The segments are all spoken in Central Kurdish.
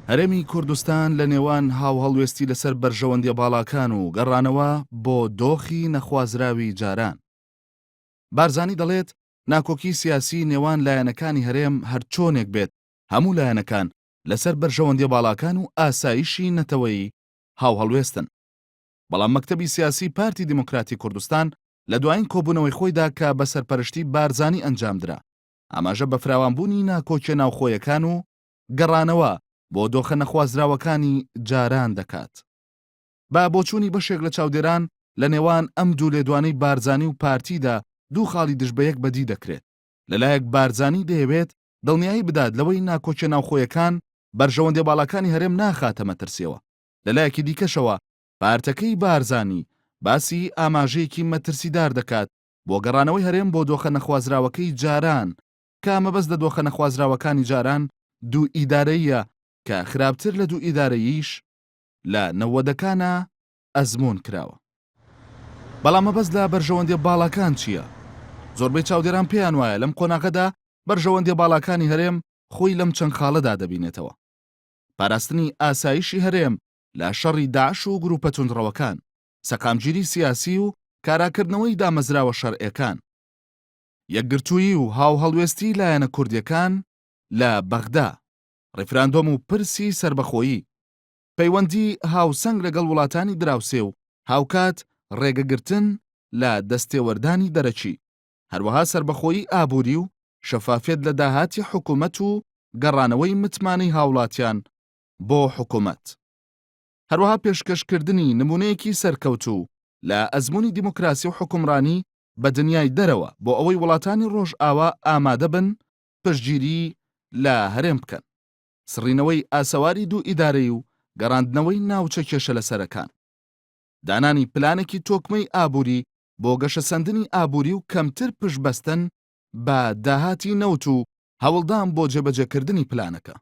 هەرێمی کوردستان لە نێوان هاوهەڵوێستی لەسەر بەرژەوەندیە باڵاکان و گەڕانەوە بۆ دۆخی نەخوازراوی جاران. بارزانی دەڵێت، ناکۆکی سیاسی نێوان لایەنەکانی هەرێم هەرچۆنێک بێت هەموو لایەنەکان لەسەر بەرژەوەندیە باڵاکان و ئاسایشی نەتەوەیی هاوهەڵوێستن. بەڵام مەکتەبی سیاسی پارتی دیموکراتی کوردستان لە دوایین کۆبوونەوەی خۆیدا کە بە سەرپەرشتی بارزانی ئەنجامدرا، ئاماژە بە فراوانبوونی ناکۆکیە ناوخۆیەکان و گەڕانەوە بۆ دۆخە نەخوازراوەکانی جاران دەکات. بە بۆچوونی بەشێک لە چاودێران، لە نێوان ئەم دوو لێدوانەی بارزانی و پارتیدا دوو خاڵی دژبەیەک بەدی دەکرێت. لەلایەک بارزانی دەیەوێت دڵنیایی بدات لەوەی ناکۆکیە ناوخۆیەکان بەرژەوەندیە باڵاکانی هەرێم ناخاتە مەترسیەوە، لەلایەکی دیکەشەوە پارتەکەی بارزانی باسی ئاماژەیەکی مەترسیدار دەکات بۆ گەڕانەوەی هەرێم بۆ دۆخە نەخوازراوەکەی جاران کە مەبەست لە دۆخە نەخوازراوەکانی جاران دوو ئیدارەییە کە خراپتر لە دوو ئیدارەییش لە نەوەدەکانا ئەزموون کراوە. بەڵام مەبەست لە بەرژەوەندیە باڵاکان چییە؟ زۆربەی چاودێران پێیان وایە لەم قۆناغەدا بەرژەوەندیە باڵاکانی هەرێم خۆی لەم چەند خاڵەدا دەبینێتەوە. پاراستنی ئاسایشی هەرێم لە شەڕی داعش و گروپە توندڕەوەکان، سەقامگیری سیاسی و کاراکردنەوەی دامەزراوە شەرعیەکان، یەکگرتوویی و هاوهەڵوێستی لایەنە کوردیەکان لە بەغدا، ڕیفراندۆم و پرسی سەربەخۆیی، پەیوەندی هاوسەنگ لەگەڵ وڵاتانی دراوسێ و هاوکات ڕێگەگرتن لە دەستێوەردانی دەرەکی، هەروەها سەربەخۆیی ئابووری و شەفافیەت لە داهاتی حکومەت و گەڕانەوەی متمانەی هاوڵاتیان بۆ حکومەت. هەروەها پێشکەشکردنی نموونەیەکی سەرکەوتوو لە ئەزموونی دیموکراسی و حوکمڕانی بە دنیای دەرەوە بۆ ئەوەی وڵاتانی ڕۆژئاوا ئامادەبن پشتگیری لە هەرێم بکەن. سڕینەوەی ئاسەواری دوو ئیدارەیی و گەڕاندنەوەی ناوچە کێشەلەسەرەکان. دانانی پلانێکی تۆکمەی ئابووری بۆ گەشەسەندنی ئابووری و کەمتر پشتبەستن بە داهاتی نەوت و هەوڵدان بۆ جێبەجێکردنی پلانەکە.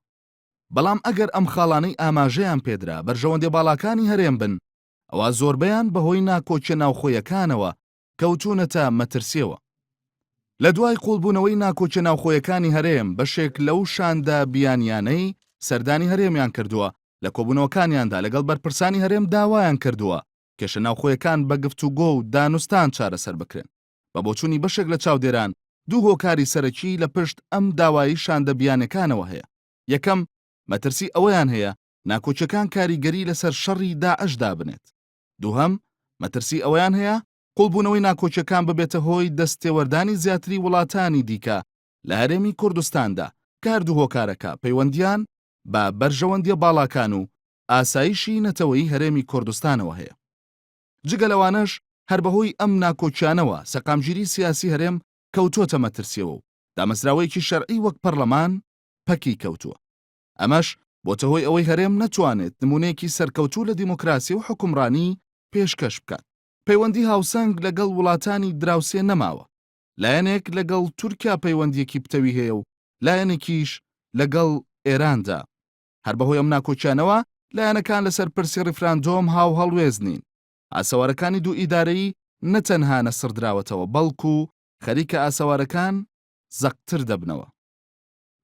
بەڵام ئەگەر ئەم خاڵانەی ئاماژەیان پێدرا بەرژەوەندیە باڵاکانی هەرێم بن، ئەوا زۆربەیان بەهۆی ناکۆکیە ناوخۆیەکانەوە کەوتوونەتە مەترسیەوە. لە دوای قوڵبوونەوەی ناکۆکیە ناوخۆیەکانی هەرێم، بەشێک لەو شاندە بیانیانەی سەردانی هەرێمیان کردووە، لە کۆبوونەوەکانیاندا لەگەڵ بەرپرسانی هەرێم داوایان کردووە کێشە ناوخۆیەکان بە گفتوگۆ و دانوستان چارەسەر بکرێن. بە بۆچوونی بەشێک لە چاودێران، دوو هۆکاری سەرەکی لە پشت ئەم داوایەی شاندە بیانەکانەوە هەیە. یەکەم، مەترسی ئەوەیان هەیە ناکۆکیەکان کاریگەری لەسەر شەڕی داعش دابنێت. دووهەم، مەترسی ئەوەیان هەیە قوڵبوونەوەی ناکۆکیەکان ببێتە هۆی دەستتێوەردانی زیاتری وڵاتانی دیکە لە هەرێمی کوردستاندا، کە هەردوو هۆکارەکە پەیوەندییان بە بەرژەوەندیە باڵاکان و ئاسایشی نەتەوەیی هەرێمی کوردستانەوە هەیە. جگە لەوانەش هەر بەهۆی ئەم ناکۆکیانەوە سەقامگیری سیاسی هەرێم کەوتۆتە مەترسیەوە و دامەزراوەیەکی شەرعی وەک پەرلەمان پەکی کەوتووە. ئەمەش بۆتە هۆی ئەوەی هەرێم نەتوانێت نمونەیەکی سەرکەوتوو لە دیموکراسی و حوکمڕانی پێشکەش بکات. پەیوەندی هاوسەنگ لەگەڵ وڵاتانی دراوسێ نەماوە. لایەنێک لەگەڵ تورکیا پەیوەندییەکی پتەوی هەیە و لایەنێکیش لەگەڵ ئێراندا. هەر بەهۆی ئەم ناکۆکیانەوە لایەنەکان لەسەر پرسی ڕیفراندۆم هاوهەڵوێست نین. ئاسەوارەکانی دوو ئیدارەیی نە تەنها نەسڕدراوەتەوە بەڵکو خەریکە ئاسەوارەکان زەقتر دەبنەوە.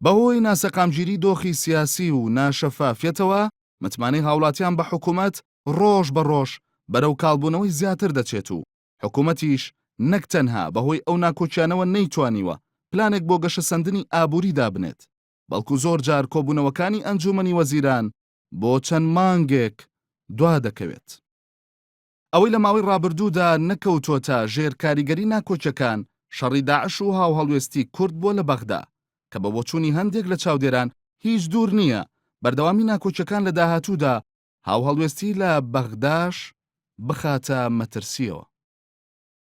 بەهۆی ناسەقامگیری دۆخی سیاسی و ناشەفافیەتەوە متمانەی هاوڵاتیان بە حکومەت ڕۆژ بە ڕۆژ بەرەو کاڵبوونەوەی زیاتر دەچێت و حکومەتیش نەک تەنها بەهۆی ئەو ناکۆکیانەوە نەیتوانیوە پلانێک بۆ گەشەسەندنی ئابووری دابنێت بەڵکو زۆر جار کۆبوونەوەکانی ئەنجوومەنی وەزیران بۆ چەند مانگێک دوا دەکەوێت. ئەوەی لە ماوەی ڕابردوودا نەکەوتۆتە ژێر کاریگەری ناکۆکیەکان، شەڕی داعش و هاوهەڵوێستی کورد بووە لە بەغدا، کە بە بۆچوونی هەندێک لە چاودێران هیچ دوور نییە بەردەوامی ناکۆکیەکان لە داهاتوودا هاوهەڵوێستی لە بەغداش بخاتە مەترسییەوە.